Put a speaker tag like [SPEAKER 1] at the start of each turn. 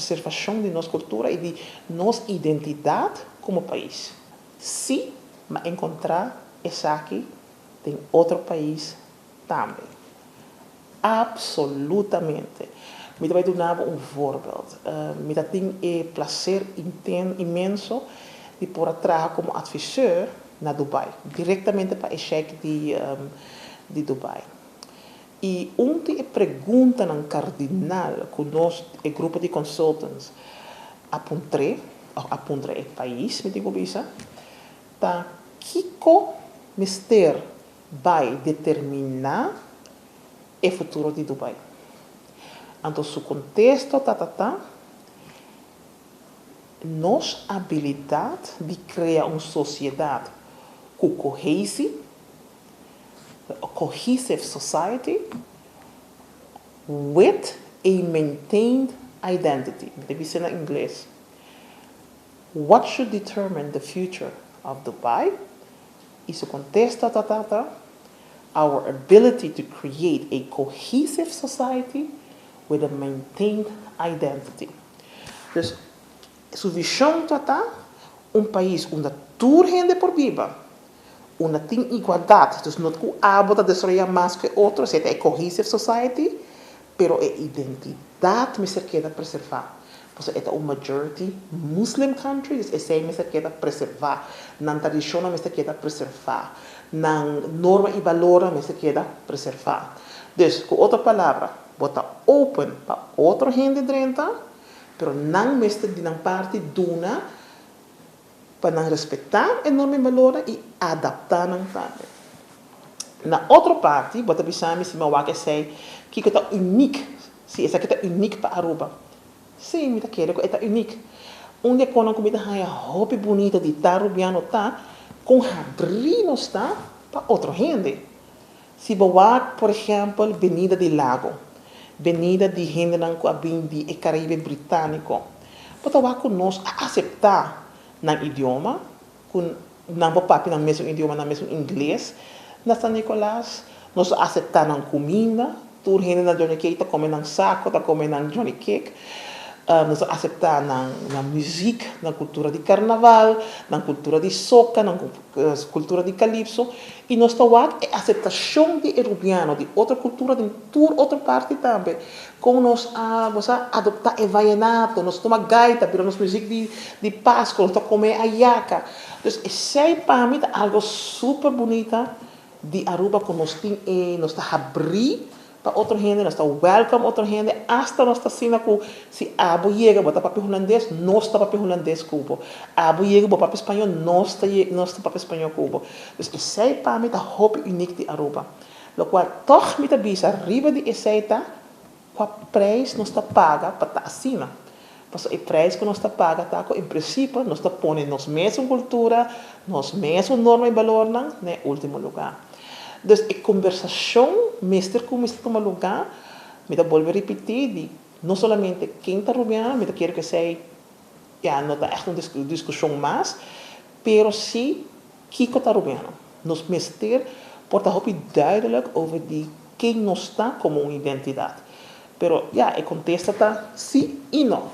[SPEAKER 1] preservacion di nos cultura y di nos identidad como pais. Si, m'a encontra esaki den otro pais tambe. Absolutamente. Mi ta bay duna un voorbeeld. Mi tin e placer inmenso di por traha como adviseur na Dubai, directamente pa e sheik di Dubai. Y un di e preguntanan cardinal cu nos, e grupo di consultants, a puntra, of a puntra e pais, mi tin cu bisa, ta kico mester bay determina e futuro di Dubai. Anto, su contesta ta nos habilidad di crea un sociedad cu cohesion, a cohesive society with a maintained identity. Mi ta bisa na Ingles. What should determine the future of Dubai? Y su contesta ta our ability to create a cohesive society with a maintained identity. Dus su vision ta un pais unda tur hende por biba, unda tin igualdad, dus no cu abo ta desaroya mas cu otro, esey ta e cohesive society, pero e identidad mester keda preserva. Pasobra e ta un majority Muslim country, dus esey mester keda preserva. Nan tradicion mester keda preserva. Nan norma y balor mester keda preserva. Dus, cu otro palabra, bo ta open pa otro hende drenta, pero nan mester di nan parti duna pa nan respeta e norma y balor y adapta nan tambe. Na otro parti, bo ta bisa mi si mi a wak esey, kico ta uniek, si esaki ta uniek pa Aruba. Si, mi ta kere cu e ta uniek. Un di e cosnan cu mi ta haya hopi bunita di ta Arubiano ta, con habri nos ta pa otro hende. Si bo wak, por ehempel, benida di Lago, benida di hendenan cu a bin di e Caribe Britanico, bo ta wak cu nos a acepta nan idioma, cu nan por papia nan mesun idioma, nan mesun Ingles, na San Nicolas, nos a acepta nan cuminda, tur hende na Johnny Cake ta come nan saco, ta come nan Johnny Cake, nos a acepta nan muziek, nan cultura di carnaval, nan cultura di soca, nan cultura di calypso, y nos ta wak e aceptacion di Arubiano, di otro cultura, di tur otro parti tambe. Con nos a adopta e vallenato, nos tuma gaita, pero nos muziek di Pasco, nos ta come ayaca. Dus esey pa mi ta algo super bunita di Aruba, cu nos tin e, nos ta habri pa otro hende, nos ta welcome otro hende, hasta nos ta asina cu si abo yega, bo ta papia Hulandes, nos ta papia Hulandes cu bo. Abo yega, bo papia Spaño, nos ta papia Spaño cu bo. Dus esey pa mi ta hopi uniek di Aruba. Locual toch mi ta bisa riba di esey ta, cua prijs nos ta paga pa ta asina. Pasobra e prijs cu nos ta paga ta cu en principio nos ta pone nos mesun cultura, nos mesun norma y balornan na ultimo lugar. Dus e conversacion mester cuminsa tuma lugar, mi ta bolbe ripiti, di no solamente ken ta Arubiano, mi ta kere cu esey ya no ta echt un discusion mas, pero si kico ta Arubiano. Nos mester por ta hopi duidelijk over di ken nos ta como un identidad. Pero ja, e contesta ta si y no.